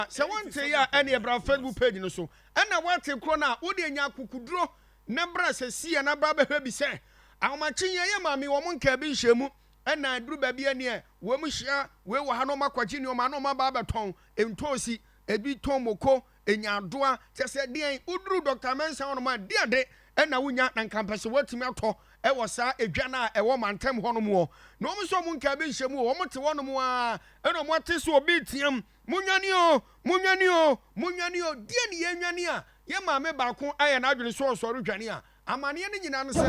Sɛ wonte yɛ a ɛneɛ bra Facebook page no so ɛna woate korɔ no a wodeɛ nya akokoduro na bra sɛsiɛ na bra bɛhwɛ bi sɛ ahomakye yi ɛyɛ maame wɔn nkaa bi nhyɛ mu ɛna aduru baabi ɛneɛ wɔn hyia wei wɔ ha na wɔn akɔgye nneɛma na wɔn aba abɛtɔn ntoosi ebi tɔn moko nyaadoa kyɛ sɛ deɛn woduru Dr. Mensah hɔ nom a deɛ de ɛna wonya na nka mpɛ sɛ woatumi atɔ ɛwɔ saa edwa no a ɛwɔ mantam hɔ nom wɔ na wɔn nso wɔn nkaa bi nhyɛ mu wɔn te hɔ nom a ɛna wɔn ate so obi team Monnwane o! Monnwane o! Monnwane o! Deɛn ne yɛnnwane a yɛn maame baako ayɛ n'adwene sɛ ɔsɔre dwane a? Amaneɛ no nyinaa ne sɛ,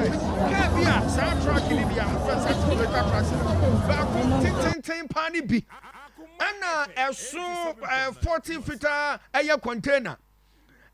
kaa bi a saa truck no bi a wɔfrɛ no sɛ accelerator trucks no baako tententen paa no bi ɛna ɛso 40 fitaa ɛyɛ container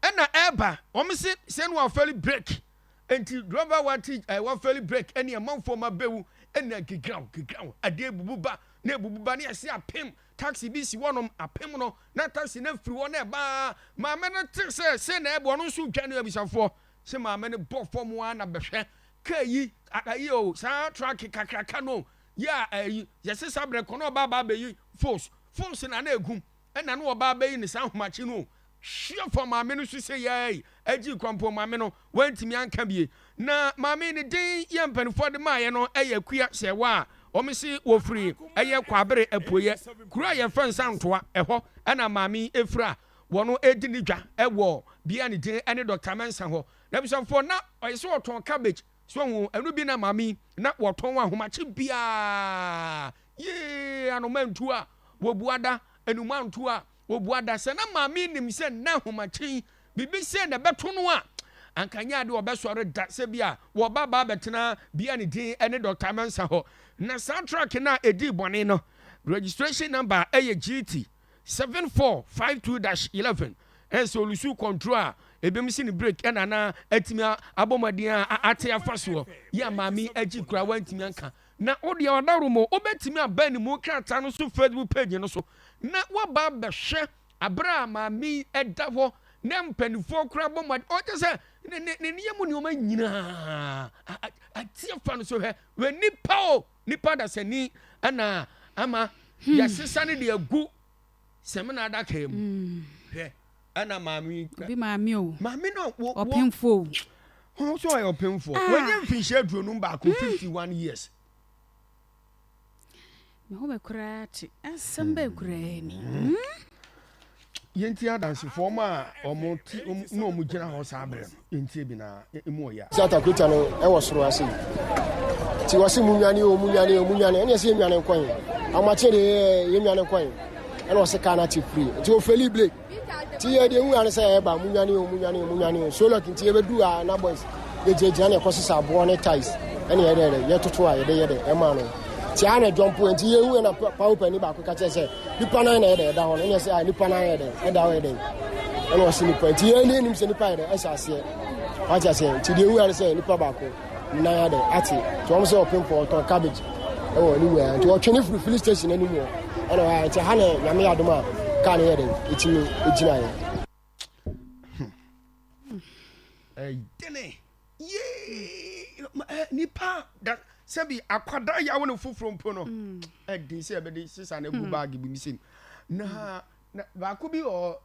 ɛna ɛreba wɔn se sɛ no wafɛli brake nti driver wati wafɛli brake ɛne ɛmanfoɔ ma bɛwu ɛna gigraw gigraw adeɛ bubu ba na ebubu ba ne ɛse apem Taxi bi si hɔnom, apem no, na taxi no afiri hɔ na ɛba ara. Maame no te sɛ sei na ɛbɔ, ɔno nso retwa ne abusuafoɔ. Sɛ maame no bɔ fam ara na bɛhwɛ kaa yi, ayi o, saa truck kakraka no yɛ a ayi, yɛse saa berɛ kɔ na ɔba aba abɛyi fos, fos na na ɛgum, ɛna na ɔba abɛyi ne saa ahomakye no o. Hwie fa maame no so sɛ yɛi agyii kwa mpo maame no wantumi anka bie. Na maame ne din yɛ mpanifoɔ de maaeɛ no yɛ Akua Sɛɛwa a wɔn se wɔfiri ɛyɛ Kwabere apueɛ kuro a yɛfrɛ no Santoa ɛhɔ ɛna maame yi ɛfiri a wɔn ɛredi ne dwa ɛwɔ bea ne din ɛne Doctor Mensah hɔ. Na abusuafoɔ na ɔyɛ sɛ ɔtɔn cabbage so ho ɛno bi na maame yi na wɔtɔn ahomakye biara yee anoma ntu a wɔbua da anuma ntu a Obua da, Sɛ na Maame nim sɛ nnɛ ahomakye yi biribi sei na ɛbɛto no a, anka ɛnyɛ ade a ɔbɛsɔre da sɛ bi a wɔba aba abɛtena bea a ne din ne Dɔkta Mensah hɔ. Na saa truck no a ɛdii bɔne no registration number yɛ GT 7452-11. Ɛyɛ sɛ ɔlusu control a ebinom si ne brake ɛna na atumi abɔ mmɔden a ate afa soɔ yi a maame yi agyi koraa wantumi anka. Na wo deɛ ɔdaworo wobɛtumi aba animu krataa no so Facebook page no so na woaba abɛhwɛ aberɛ a maame yi da hɔ na mpanimfoɔ koraa bɔ mmɔden ɔkyɛ sɛ ne ne ne nneɛma mu nneɛma nyinaa atie fa no so hwɛ wɛ nipa o nipa dasani ɛna ama yɛsesa no de agu sɛmina adaka mu hwɛ ɛna maame yi obi maame o maame no wo ɔpemfo o ho so ɔyɛ ɔpemfoɔ ah. wɔnyɛ mfinhyia 51 51 years Me ho bɛ koraa te. Asɛm bɛn koraa ni? Hmm? Yɛntie adansefoɔ ma a wɔn ti na wɔn gyina hɔ saa berɛ no. Yɛntie bi na emu ɔya. Sɛ atakuta no ɛwɔ soro ase yi. Ti wɔsi mu nwane o mu nwane o mu nwane ɛna ɛsɛ yɛ nwane nkɔn yi. Ahomakye de yɛ nwane nkɔn yi. Ɛna ɔsɛ kaa na te firi. Nti ofeli break. Ti yɛ deɛ nwura no sɛ ɛba mu nwane o mu nwane o mu nwane o so lucky nti yɛbɛdu a na boys yɛgyinagyina na ɛkɔsesa aboɔ ne ties ɛne yɛdɛ dɛ yɛtoto a yɛde yɛ dɛ ɛma no ti a na dwɔmpo nti yɛhu na pawo pani baako ka kyerɛ sɛ nipa nan na yɛdɛ ɛda hɔ no ɛne sɛ a nipa nan yɛ dɛ ɛda hɔ yɛ dɛ ɛna ɔse nipa nti yɛn ne nim sɛ nipa yɛ dɛ ɛhyɛ aseɛ wate aseɛ nti deɛ nwura no sɛ nipa baako nan adɛ ate nti wɔn sɛ ɔpemfo ɔtɔn cabbage ɛwɔ anim ha nti ɔtwe ne firi filling station anim hɔ ɛna ɔha nti ha na nyame yɛ adom a kaa no yɛ dɛ ɛtumi gyina yɛ. ɛdene yee nipa da sɛbi akwadaa yawo ne foforɔ mpo no ɛden sɛ ɛbɛde sisa no agu baage bi mu sɛm na Na baako bi wɔ hɔ,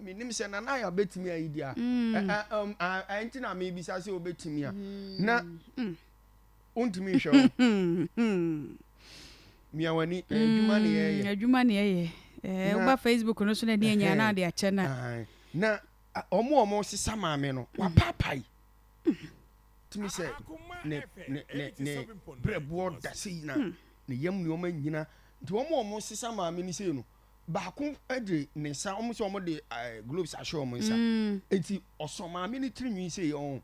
menim sɛ Nana Aya bɛtumi ayi di a, ɛnti na mebisa sɛ wobɛtumi a, na wontumi nhwɛ hɔ. Mia w'ani, adwuma ne yɛyɛ. Adwuma ne yɛyɛ. Woba Facebook no so na ɛne anya na ade akyɛ na. Na ɔmo a ɔmo sesa maame no, wapaapae. Tumi sɛ ne ne ne ne brɛboɔ da sei na ne yam nneɛma nyina. Nti ɔmo a ɔmo sesa maame no sei no, baako de ne nsa wɔn sɛ wɔn de ɛɛ gloves ahyɛ wɔn nsa mm. nti ɔsɔ maame ne tiri nwi sɛ ɔn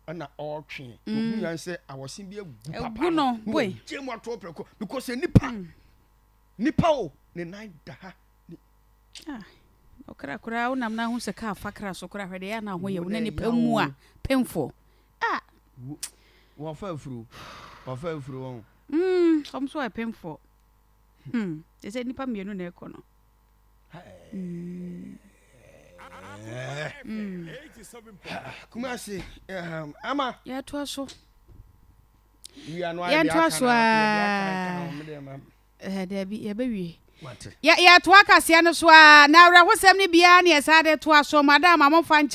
ɛna ɔretwe mm. ohu yan sɛ awɔse bi agu papa no na ɔgye mu ato prɛko because nipa mm. nipa o ne nan da ha. Ah, ɔkra koraa wonam na ahu sɛ kaa fa kra so koraa hwɛ deɛ ɛyɛ na ho yɛ wo na nipa mu a pemfoɔ ah. Wɔfa afuro wɔfa afuro wɔn. Wɔn nso yɛ pemfoɔ. Hmm, te sɛ nnipa mmienu na ɛkɔ no. Hmm. Kumasi, ama. Yɛtoa so. Yɛntoa so aa. Daabi, yɛbɛwie. Yɛtoa kaseɛ no so a, na awerɛhosɛm no biara ne yɛsaa de toa so. Madam, a momfa nkyɛ.